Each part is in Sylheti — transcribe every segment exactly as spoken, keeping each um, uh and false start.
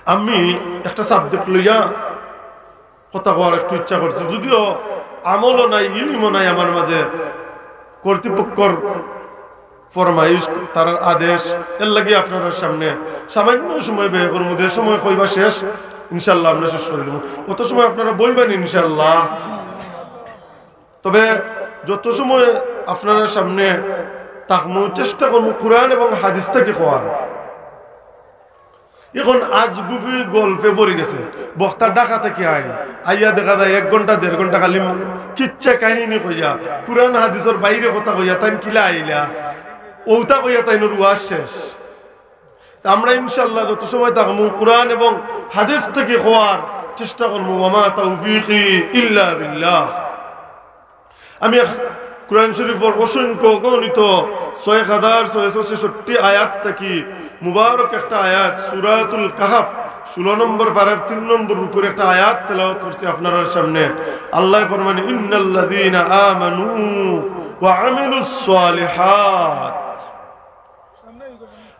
আমি একটা সাবজেক্ট লইয়া কথা কওয়ার একটু ইচ্ছা করছি, যদিও আমলও নাই, ইলমও নাই আমার মাঝে। কর্তৃপক্ষর ফরমাইশ, তারার আদেশ, এর লাগি আপনারার সামনে সামান্য সময় ব্যয় করমু। যে সময় কইবা শেষ, ইনশাআল্লাহ আমরা শেষ করি দিমু। অত সময় আপনারা বইবেন ইনশাআল্লাহ। তবে যত সময় আপনারার সামনে থাকমু, চেষ্টা করমু কোরআন এবং হাদিস থাকি কওয়ার। এখন আজগুবি গল্পে ভরি গেছে। বক্তা ঢাকা থাকি আইন, আইয়া দেখা যায় এক ঘন্টা দেড় ঘন্টা খালি কিচ্ছা কাহিনী কইয়া, কোরআন হাদিসর বাইরে কথা কইয়া, তাইন কিলা আইলা, অউতা কইয়া তাইনর ওয়াজ শেষ। তে আমরা ইনশাআল্লাহ যত সময় থাকমু কোরআন এবং হাদিস থাকি কওয়ার চেষ্টা করমু। ওয়ামা তৌফিকি ইল্লা বিল্লাহ। আমি এক কোরআন শরীফর অসংখ্য অগণিত ছয় হাজার ছয়শো ছেষট্টি আয়াত থাকি মুবারক একটা আয়াত সূরাতুল কাহাফ ষোলো নম্বর পারার তিন নম্বর রুকুর একটা আয়াত তেলাওয়াত করছি আপনারার সামনে। আল্লায় ফরমাইন, "ইন্নাল্লাযীনা আমানু ওয়া আমিলুস সালিহাত।"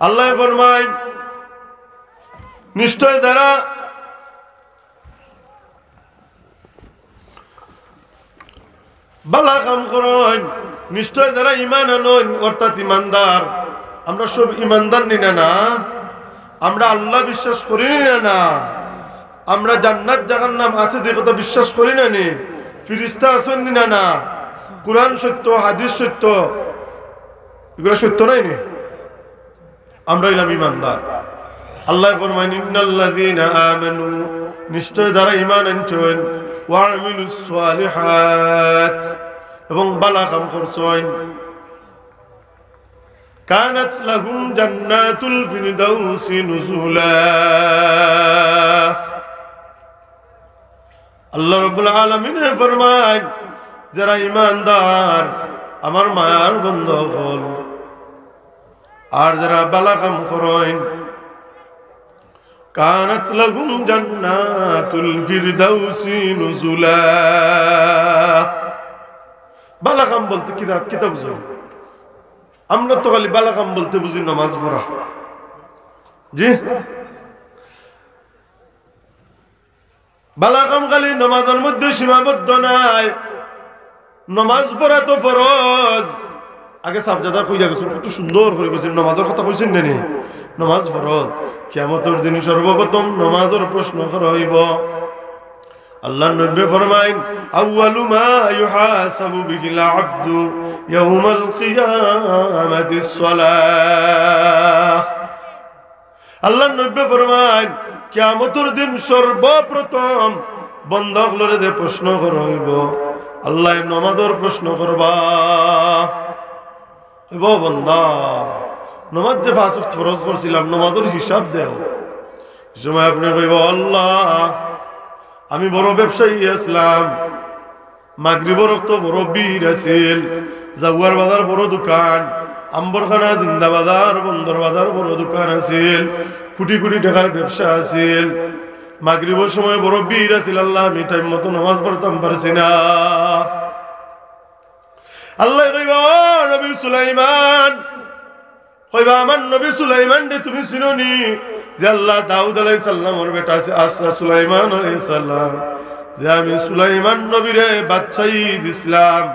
আল্লায় ফরমাইন, নিশ্চয় যারা বালা কাম করইন, নিশ্চয় যারা ঈমান আনইন, অর্থাৎ ঈমানদার। আমরা সব ঈমানদার নি না, না? আমরা আল্লাহ বিশ্বাস করি নি না, না? আমরা জান্নাত জাহান্নাম আছে, এই কথা বিশ্বাস করি না নি? ফিরিস্তা আছইন নি না, না? কোরআন সত্য, হাদিস সত্য, ইগুলা সত্য নায় নি? আমরা অইলাম ঈমানদার। আল্লায় ফরমাইন, "ইন্নাল্লাযীনা আমানু", নিশ্চয় যারা ঈমান আনছইন, "ওয়া আমিলুস সালিহাত", এবং বালা কাম করছইন, "কানাত লাহুম জান্নাতুল ফিরদাউসি নুজুলা।" আল্লাহ রাব্বুল আলামিনে ফরমাইন, যারা ঈমানদার, আমার মায়ার বন্দা অকল, আর যারা বালা কাম করইন, "কানাত লাহুম জান্নাতুল ফিরদাউসি নুজুলা।" বালা কাম বলতে কিতা, কিতা বুঝইন? আমরা তো খালি বালা কাম বলতে বুঝি নমাজ পড়া। জি, বালা কাম খালি নমাজর মধ্যে সীমাবদ্ধ নায়। নমাজ পড়া তো ফরজ। আগে সাবজাদা কইয়া গেছইন, কত সুন্দর করি কইছইন, নমাজর কথা কইছইন না নি? নমাজ ফরজ। কিয়ামতর দিন সর্বপ্রথম নমাজর প্রশ্ন করা অইবো। আল্লাহর নবী ফরমাইন, "আউয়ালু মা ইউহাসাবু বিহিল আবদু ইয়াউমাল কিয়ামাতিস সালাহ।" আল্লাহর নবী ফরমাইন, কিয়ামতর দিন সর্বপ্রথম বন্দা অকলরে যে প্রশ্ন করা অইবো, আল্লায় নমাজর প্রশ্ন করবা। কইবো, "বন্দা, নমাজ যে পাঁচ ওয়াক্ত ফরজ করছিলাম, নমাজর হিসাব দেও।" ই সময় আপনে কইবা, "আল্লাহ, আমি বড় ব্যবসায়ী আছলাম, মাগরিবর ওয়াক্ত বড় ভিড় আছিল, জাউয়ার বাজার বড় দোকান, আম্বরখানা, জিন্দাবাজার, বন্দর বাজার বড় দোকান আছিল, কুটি কুটি টেকার ব্যবসা আছিল, মাগরিবর সময় বড় ভিড় আছিল, আল্লাহ, আমি টাইম মতো নমাজ পড়তাম পারছি না।" আল্লায় কইবা, "ও নবী সুলাইমান," কইবা, "আমার নবী সুলাইমানরে তুমি চিনো নি? যে আল্লাহ দাউদ আলাইহিস সালামর বেটা আছে, আছলা সুলাইমান আলাইহিস সালাম, যে আমি সুলাইমান নবীরে বাদশাহী দিছলাম।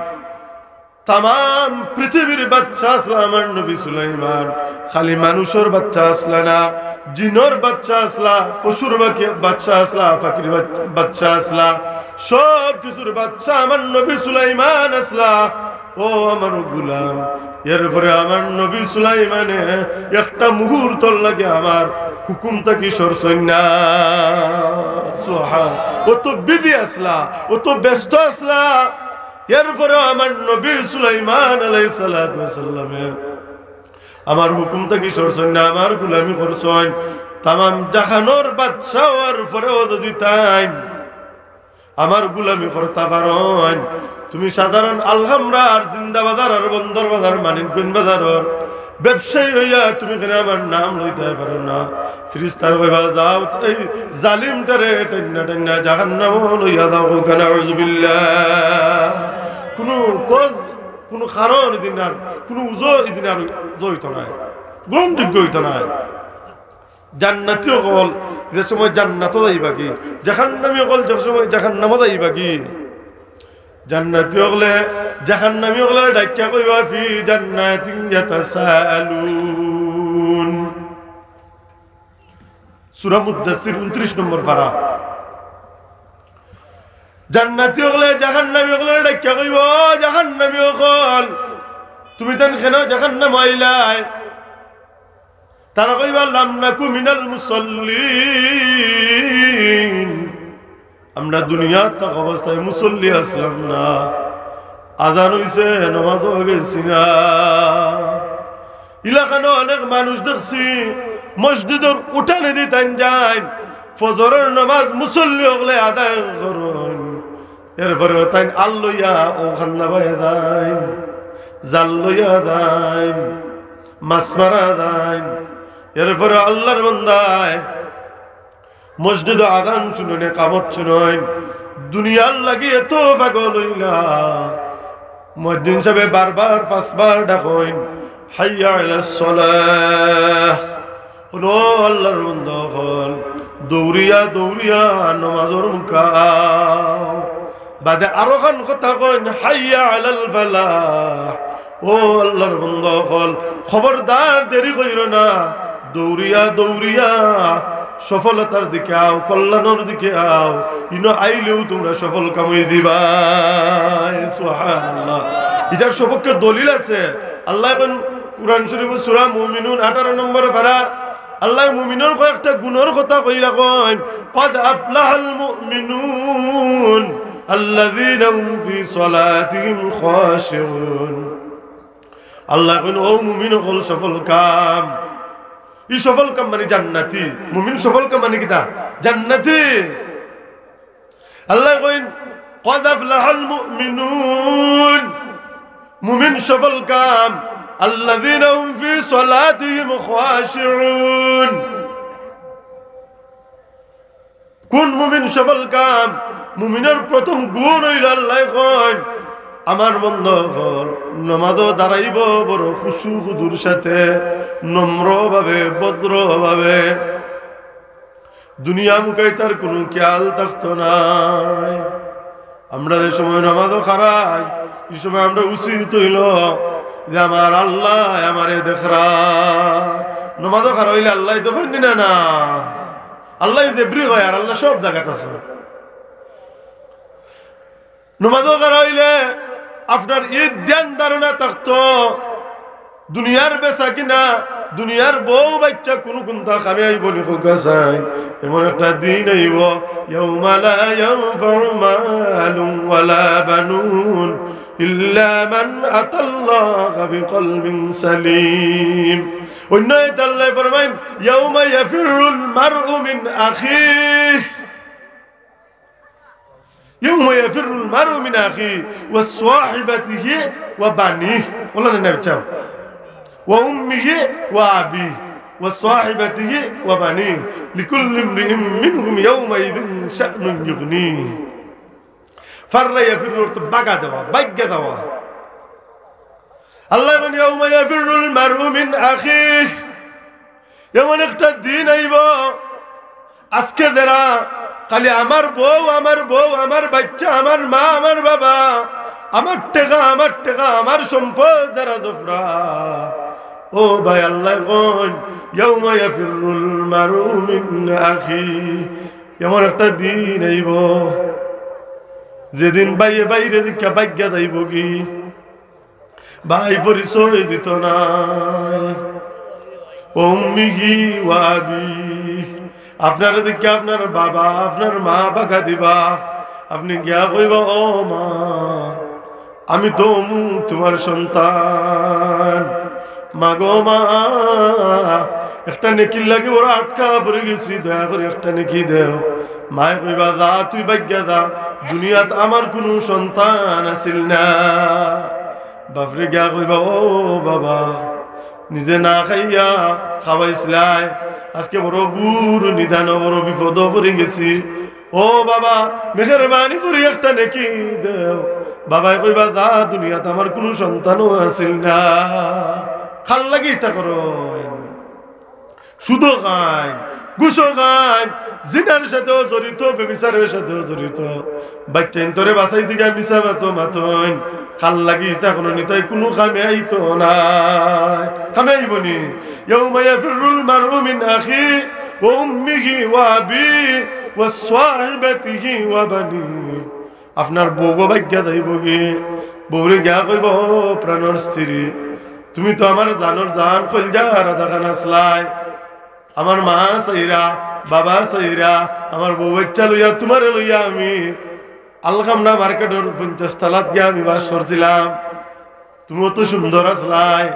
তামাম পৃথিবীর বাদশা আছলা আমার নবী সুলাইমান। খালি মানুষর বাদশা আছলা না, জিনর বাদশা আছলা, পশুর বাকি-, বাদশা আছলা, পাখির বাদ-, বাদশা আছলা, সব কিছুর বাদশা আমার নবী সুলাইমান আছলা। ও আমার গোলাম, এরপরে আমার নবী সুলাইমানে একটা মুহূর্তর লাগি আমার হুকুম থাকি সরছইন না।" সুবহান। অত বিজি আছলা, অত ব্যস্ত আছলা, এরপরেও আমার নবী সুলাইমান আলাইহিস সালাতু ওয়াস সালামে আমার হুকুম থাকি সরছইন না, আমার গোলামি করছইন। তামাম জাহানর বাদশা অওয়ার পরেও যদি তাইন আমার গোলামি করতা পারইন, তুমি সাধারণ আলহামরা আর জিন্দাবাজার আর বন্দর বাজার, মানিকগঞ্জ বাজারর ব্যবসায়ী অইয়া তুমি কেনে আমার নাম লইতায় পারো না? ফিরিস্তারে কইবা, "যাও, এই জালিমটারে টাইন্না টাইন্না জাহান্নামো লইয়া যাও।" কউক্কা না, আউযুবিল্লাহ। কুনু কজ, কুনু কারণ ইদিন আর, কুনু উজর ইদিন আর জড়িত নাই, গ্রহণযোগ্য অইতো নায়। জান্নাতি অকল যে সময় জান্নাতো যাইবাগি, জাহান্নামী অকল যে সময় জাহান্নামো যাইবাগি, জান্নাতি অকলে জাহান্নামী অকলরে ডাকিয়া কইবা, "ফি জান্নাতিন ইয়াতাসাআলুন।" সূরা মুদ্দাসসির, ঊনত্রিশ নম্বর পারা। জান্নাতি অকলে জাহান্নামী অকলরে ডাকিয়া কইবা, "ও জাহান্নামী অকল, তুমি তান কেনে জাহান্নামো আইলায়?" তারা কইবা, "লাম নাকু মিনাল মুসাল্লিন।" আমরা দুনিয়াত থাকা অবস্থায় মুসল্লি আছলাম না, আজান অইছে, নমাজো গেছি না। ইলাখানো অনেক মানুষ দেখছি, মসজিদর উঠানেদি তাইন যাইন, ফজরর নমাজ মুসল্লি অকলে আদায় করইন, এরপরে তাইন আল লইয়া অউ খান্না বায় যাইন, জাল লইয়া যাইন, মাছ মারা যাইন, এরপরে আল্লার বান্দায় মসজিদো আজান শুনইন, একামত শুনইন, দুনিয়ার লাগি এত পাগল অইলা, মুয়াজ্জিন সাবে বারবার পাঁচবার ডাকইন, "হাইয়া আলাস সালাহ।" হুনো আল্লার বান্দা অকল, দৌড়িয়া দৌড়িয়া নমাজর মুখা আও। বাদে আরোখান কথা কইন, "হাইয়া আলাল ফালাহ।" ও আল্লার বান্দা অকল, খবরদার দেরি কইরো না, দৌড়িয়া দৌড়িয়া সফলতার দিকে আও, কল্যাণর দিকে আও। ইনো আইলেউ তুমরা সফল কাম অইযিবায়। সুবহানাল্লাহ। ইটার সপক্ষে দলিল আছে। আল্লায় কইন কুরআন শরীফো সূরা মুমিনুন আঠারো নম্বর পারা, আল্লায় মুমিনর কয়েকটা গুণর কথা কইরা কইন, "ক্বাদ আফলাহাল মুমিনুন আল্লাযীনা হুম ফি সালাতিহিম খাশিউন।" আল্লায় কইন, "ও মুমিন অকল সফল কাম।" ই সফল কাম মানি জান্নাতি। মুমিন সফল কাম মানি কিতা? জান্নাতি। আল্লায় কইন, "ক্বাদ আফলাহাল মুমিনুন।" মুমিন সফল কাম, "আল্লাযীনা হুম ফি সালাতিহিম খাশিউন।" কুন মুমিন সফল কাম? মুমিনর প্রথম গুণ অইলো, আল্লায় কইন, আমার বান্দা অকল নমাজো দাঁড়াইবো বড় খুশু খুদুর সাথে, নম্রভাবে, ভদ্রভাবে। দুনিয়া মুখাই তার কুনু খেয়াল থাকতো নায়। আমরা যে সময় নমাজো খাড়াই, ই সময় আমরার উচিত অইলো যে আমার আল্লায় আমারে দেখরা। নমাজো খাড়া অইলে আল্লায় দেখইন নি না? না, আল্লায় জেবরি কয়, আর আল্লায় সব জাগাত আছে। নমাজো খাড়া অইলে আপনার ই ধ্যান ধারণা থাকতো, দুনিয়ার বেচা কিনা, দুনিয়ার বউ বাইচ্চা কুনু কুন্তা কামে আইবো নি কউক্কা চাইন। এমন একটা দিন আইবো, ইয়াউমা লা ইয়ানফাউ মালুন ওয়ালা বানুন ইল্লা মান আতাল্লাহা বিকলবিন সালিম। অইন্য আয়াতে আল্লায় ফরমাইন, ইয়াউমা ইয়াফিরুল মারউ মিন আখিহ। ইয়াউমা ইয়াফিরুল মারউ মিন আখিহি ওয়া সাহিবাতিহি ওয়া বানিহি। বললেন না, চাও। ওয়া উম্মিহি ওয়া আবিহি ওয়া সাহিবাতিহি ওয়া বানিহি। লিকুল্লি ইমরিইম মিনহুম ইয়াউমাইযিন শা'নুন ইউগনিহি। ফাররা ইয়াফিররু অর্থ ভাগা দেওয়া, ভাগিয়া দেওয়া। আল্লায় বলেন, ইয়াউমা ইয়াফিরুল মারউ মিন আখিহি। এমন একটা দিন আইবো, আজকে যারা খালি আমার বউ, আমার বউ, আমার বাইচ্চা, আমার মা, আমার বাবা, আমার টেকা, আমার টেকা, আমার সম্পদ যারা জফরা, ও ভাই, আল্লায় কইন, ইয়াউমা ইয়াফিরুল মারউ মিন আখিহি। এমন একটা দিন আইবো, যেদিন ভাইয়ে ভাইরে দেখিয়া ভাগিয়া যাইবোগি। ভাই পরিচয় দিতো নায়। উম্মিহি ওয়া আবিহি। আপনারে দেখিয়া আপনার বাবা, আপনার মা ভাগা দিবা। আপনে গিয়া কইবা, "ও মা, আমি তো অমুক তুমার সন্তান। মা গো মা, একটা নেকির লাগি বড় আটকা পড়ি গেছি, দয়া করি একটা নেকি দেও।" মায়ে কইবা, "যা, তুই ভাগিয়া যা, দুনিয়াত আমার কুনু সন্তান আছিল না।" বাপরে গিয়া কইবা, "ও বাবা, নিজে না খাইয়া খাওয়াইছলায়, আজকে বড় গুরু নিদানো বড় বিপদো পড়ি গেছি। ও বাবা, মেহেরবানি করি একটা নেকি দেও।" বাবায় কইবা, "যা, দুনিয়াত আমার কুনু সন্তানও আছিল না।" কার লাগি ইতা করো? সুদো খাইন, ঘুষও খাইন, জিনার সাথেও জড়িত, ব্যভিচারের সাথেও জড়িত। বাইচ্চাইন্তরে বাঁচাইতে গিয়া মিছা মাতো মাতইন, কার লাগি ইতা করইন, ইতায় কুনু কামে আইতো নায়। কামে আইবো নি? يوم يفر المرء من أخيه وأمه وأبيه وصاحبته وبنيه। আপনার বউও ভাগিয়া যাইবোগি। বউরে গিয়া কইবো, "ও প্রাণর স্ত্রী, তুমি তো আমার জানর জান, কইলজার আধাখান আছলায়। আমার মা ছাইরা, বাবা ছাইরা, আমার বউ বাইচ্চা লইয়া, তুমারে লইয়া আমি আলকামনা মার্কেটর পঞ্চাশ তালাত গিয়া আমি বাস করছিলাম। তুমি অত সুন্দর আছলায়,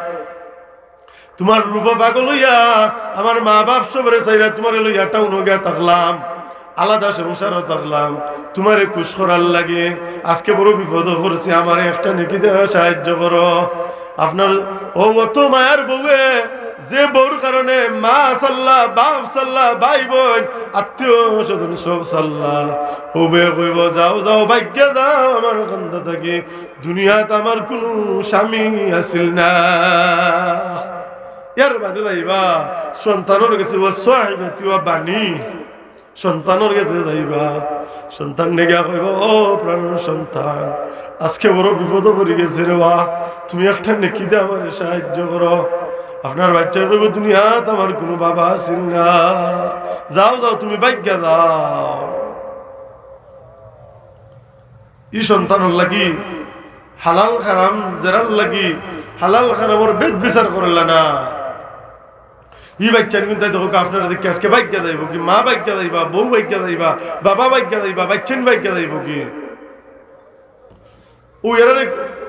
তুমার রূপো পাগল অইয়া আমার মা বাপ সবরে ছাইরা তুমারে লইয়া টাউনো গিয়া থাকলাম, আলাদা সংসারো থাকলাম, তুমারে খুশ করার লাগি। আজকে বড় বিপদো পড়ছি, আমারে একটা নেকি দিয়া সাহায্য করো।" আপনার অউ অত মায়ার বউয়ে, যে বউর কারণে মা ছাড়লা, বাপ ছাড়লা, ভাই বইন, আত্মীয় স্বজন সব ছাড়লা, অউ বউয়ে কইবো, "যাও, যাও, ভাগিয়া যাও আমার কান্দা থাকি, দুনিয়াত আমার কুনু স্বামী আছিল না।" এর বাদে যাইবা সন্তানর গেছে, "ওয়া সাহিবাতি ওয়া বানি।" সন্তানর গেছে যাইবা, সন্তানে গিয়া কইবো, "ও প্রাণর সন্তান, আজকে বড় বিপদো পড়ি গেছি রে বা, তুমি একটা নেকি দিয়া আমারে সাহায্য করো।" আপনার বাইচ্চায় কইবো, "দুনিয়াত আমার কুনু বাবা আছিল না, যাও, যাও, তুমি ভাগিয়া যাও।" ই সন্তানর লাগি হালাল হারাম, যেরার লাগি হালাল হারামর ভেদ বিচার করলা না, ই বাইচ্চাইন কিন্তু দেখো, আপনারা দেখি আজকে ভাগিয়া যাইবোগি, মা ভাগিয়া যাইবা, বউ ভাগিয়া যাইবা, বাবা ভাগিয়া যাইবা, বাইচ্চাইন ভাগিয়া যাইবোগি। অউ এরার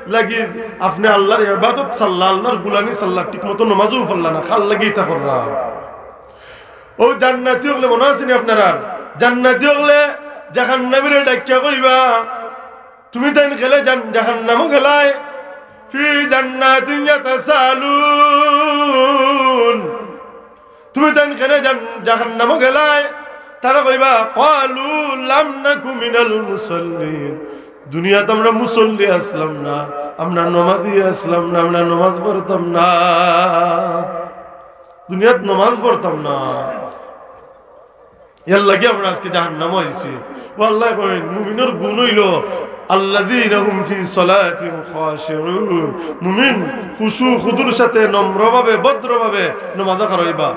লাগি আপনে আল্লার ইবাদত ছাড়লা, আল্লার গুলামি ছাড়লা, ঠিক মতো নমাজও পড়লা না, কার লাগি ইতা করলা? অউ জান্নাতি অকলে মনো আছে নি আপনারার? জান্নাতি অকলে জাহান্নামীরে ডাকিয়া কইবা, "তুমি তাইন কেনে জান-, জাহান্নামো গেলায়?" ফি জান্নাতিন ইয়াতাসাআলুন। "তুমি তাইন কেনে জান-, জাহান্নামো গেলায়?" তারা কইবা, "ক্বালু লাম নাকু মিনাল মুসাল্লিন।" দুনিয়াত আমরা মুসল্লি আছলাম না, আমরা নমাজি আছলাম না, আমরা নমাজ পড়তাম না, দুনিয়াত নমাজ পড়তাম না। এর লাগি আমরা আজকে জাহান্নামো আইছি। অউ আল্লায় কইন, মুমিনর গুণ অইলো, "আল্লাযীনা হুম ফি সালাতিহিম খাশিউন।" মুমিন খুশু খুদুর সাথে নম্রভাবে, ভদ্রভাবে নমাজো খাড়া অইবা।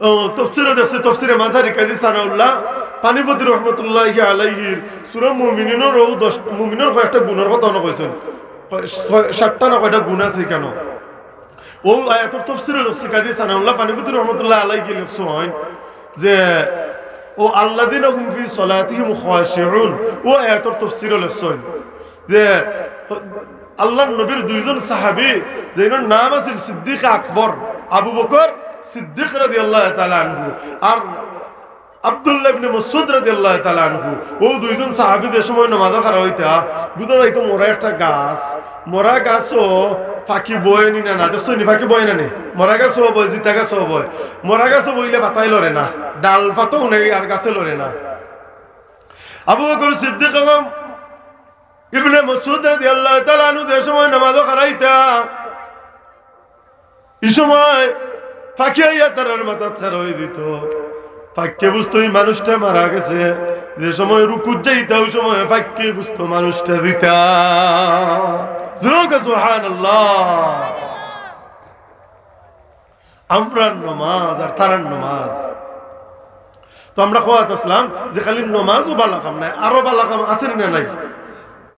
অউ, তফসিরো দেখছি, তফসিরে মাঝারি কাজী সানাউল্লাহ পানিপতি রহমতুল্লাহি আলাইহির সূরা মুমিনুনর অউ দশ, মুমিনর কয়েকটা গুণর কথা অনো কইছইন। কয়, ছয়, সাতটা না কয়টা গুণ আছে কেনে? অউ আয়াতর তফসিরো দেখছি কাজী সানাউল্লাহ পানিপতি রহমতুল্লাহ আলাইহি লেখছইন যে, "ও আল্লাযীনা হুম ফি সালাতিহিম খাশিউন", অউ আয়াতর তফসিরো লেখছইন যে আল্লার নবীর দুইজন সাহাবী, যেইনর নাম আছিল সিদ্দিক আকবর, আবু বকর সিদ্দিক রাদিয়াল্লাহু তাআলা আনহু, আর আব্দুল্লাহ ইবনে মাসউদ রাদিয়াল্লাহু তাআলা আনহু, অউ দুইজন সাহাবী যে সময় নমাজো খাড়া অইতা, বুঝা যাইতো মরা একটা গাছ, মরা গাছো পাখি বয় নি না, না, দেখছো নি পাখি বয় না নি? মরা গাছো বয়, জিতা গাছো বয়। মরা গাছো বইলে পাতায় লড়ে না, ডাল পাতাও নাই আর গাছে লড়ে না। আবু বকর সিদ্দিক আকবর ইবনে মাসউদ রাদিয়াল্লাহু তাআলা আনহু যে সময় নমাজো খাড়া অইতা, ই সময় পাখি আইয়া তারার মাথাত খাড়া অই দিতো। পাখিয়ে বুঝতো ই মানুষটা মারা গেছে। যে সময় রুকুত যাইতা, অউ সময় পাখিয়ে বুঝতো মানুষটা জিতা। জোরে কও সুবহানাল্লাহ। আমরার নমাজ আর তারার নমাজ। তো আমরা কওয়াত আছলাম যে খালি নমাজও ভালা কাম নায়, আরো ভালা কাম আছে নি না নাই?